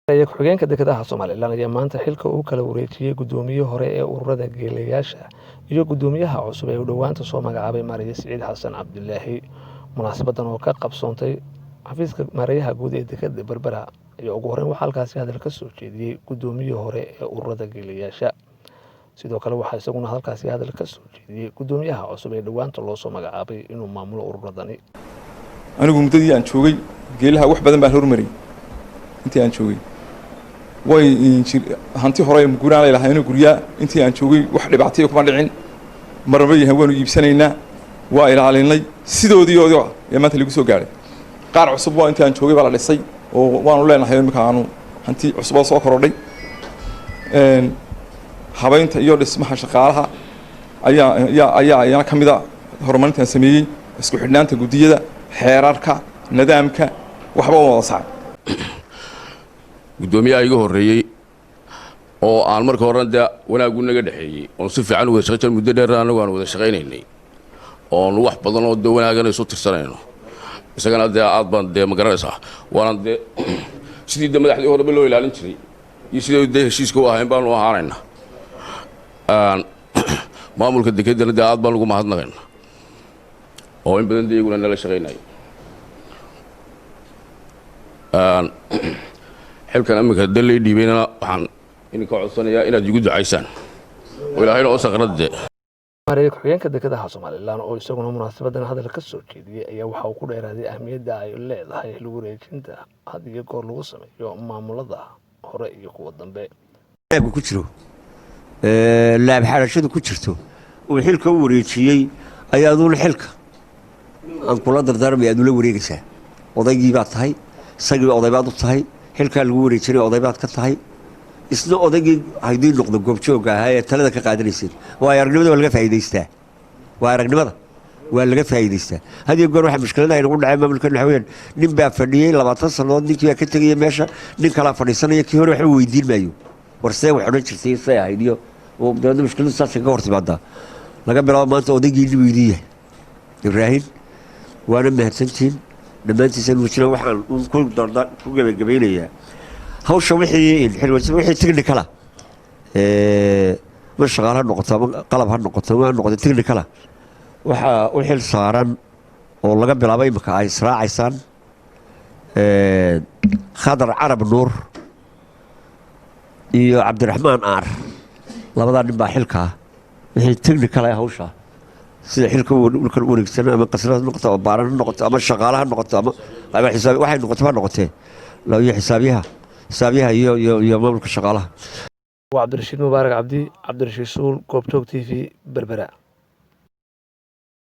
Ku-xigeenka dekedaha Somalilan ayaa maanta xilka u kala wareejiyay gudoomiyihii hore ee ururada geelayaasha iyo gudoomiyaha cusub ee uu dhowaanta soo magacaabay Maariya Siciid Xasan Cabdilaahi. Munaasabadan oo ka qabsoontay xafiiska maareeyaha guud ee dekeda Berbera ayaa ugu horeyn waxaa halkaasi hadal ka soo jeediyey gudoomiyihii hore ee ururada geelayaasha. Sidoo kale waxaa isaguna halkaasi hadal ka soo jeediyey gudoomiyaha cusub ee dhowaanta loo soo magacaabay inuu maamulo ururadani. Anigu muddadii aan joogay geelaha wax badan baan hormariyey. Intii aan joogay way hanti hore guuraan lay lahaayeen guryaa. Intii aan joogay wax dhibaataya kuma dhicin, marnaba yahay waanu iibsanaynaa, waa ilaalinay sidoodii oodi ee maanta lagu soo gaadhay. Qaar cusub waa intii aan joogay baa la dhisay oo waanu leenahay imika aanu hanti cusuboo soo korodhay. Habaynta iyo dhismaha shaqaalaha ayaa iyana ka mid a horumarintaan sameeyey, isku xidhnaanta guddiyada, xeerarka, nidaamka, waxba uma wada sacay. Guddoomiyaha iga horreeyey oo aan marka horena dee wanaaggu naga dhexeeyey oon si fiican u wada shaqayn jirnay, muddo dheerna annagu aan wada shaqaynaynay oon wax badan oo dee wanaagana isu tirsanayno, isagana dee aad baan dee ma garanaysaa, waana dee sidii dee madaxdii horeba loo ilaalin jiray iyo sidii dee heshiiska u ahayn baanu ahaanayna. Maamulka dekeddana dee aad baan ugu mahadnaqayna oo in badan dee iyaguna nala shaqaynaya. Xilkan iminka de lay dhiibaynana waxaan idinka codsanayaa inaad igu ducaysaan oo ilaahayna oo saqrad dee. Maareeye ku-xigeenka dekedaha Somalilan oo isaguna munaasabadan hadal ka soo jeediyey ayaa waxa uu ku dheeraaday ahmiyadda ay leedahay xil wareejinta had iyo goor lagu sameeyo maamulada hore iyo kuwa dambe. Ku jiro laabxarashadu ku jirto uu xilka u wareejiyey ayaa aduuna xilka aan kula dardaarmaya aad ula wareegaysaa. Odaygii baad tahay, isagii odaybaad u tahay, xilkaa lagu wareejinay odaybaad ka tahay, isna odaygii haydii noqdo goobjoogga ahaa ee talada ka qaadanayseen. Waayo aragnimada waa laga faa'iidaystaa, waa aragnimada waa laga faa'iidaystaa. Had iyo goor waxa mushkiladaha inagu dhacay maamulkan waxa weyaan nin baa fadhiyey 20 sannadood, ninkii baa ka tegaya meesha, nin kalaa fadhiisanaya, kii hore waxba weydiin maayo, war see wax odhan jirtay, say ahayd, iyo dabeedna mushkiladu saasay ka hor timaadaa. Laga bilaabo maanta odaygiinni buu idin yahay Ibraahim, waana mahadsantihiin dhammaantiisaan muujina. Waxaan ku gebagabaynayaa hawsha wixii technical ah, ma shaqaale ha noqoto ama qalab ha noqoto ma ha noqoto, technical ah waxaa u xil saaran oo laga bilaabo imika ay israacaysaan Khadar Carab Nuur iyo Cabdiraxmaan Aar. Labadaa nin baa xilkaa wixii technical ah hawsha sida xilka dhulkan u wareegsan, ama qasnad ha noqoto ama baaran ha noqoto ama shaqaale ha noqoto ama xisaab waxay noqoto ha noqotee, iyo xisaabiyaha iyo maamulka shaqaalaha. Waa Cabdirashiid Mubaarak Cabdi, Cabdirashiid Suul, Goobjoog TV, Berbera.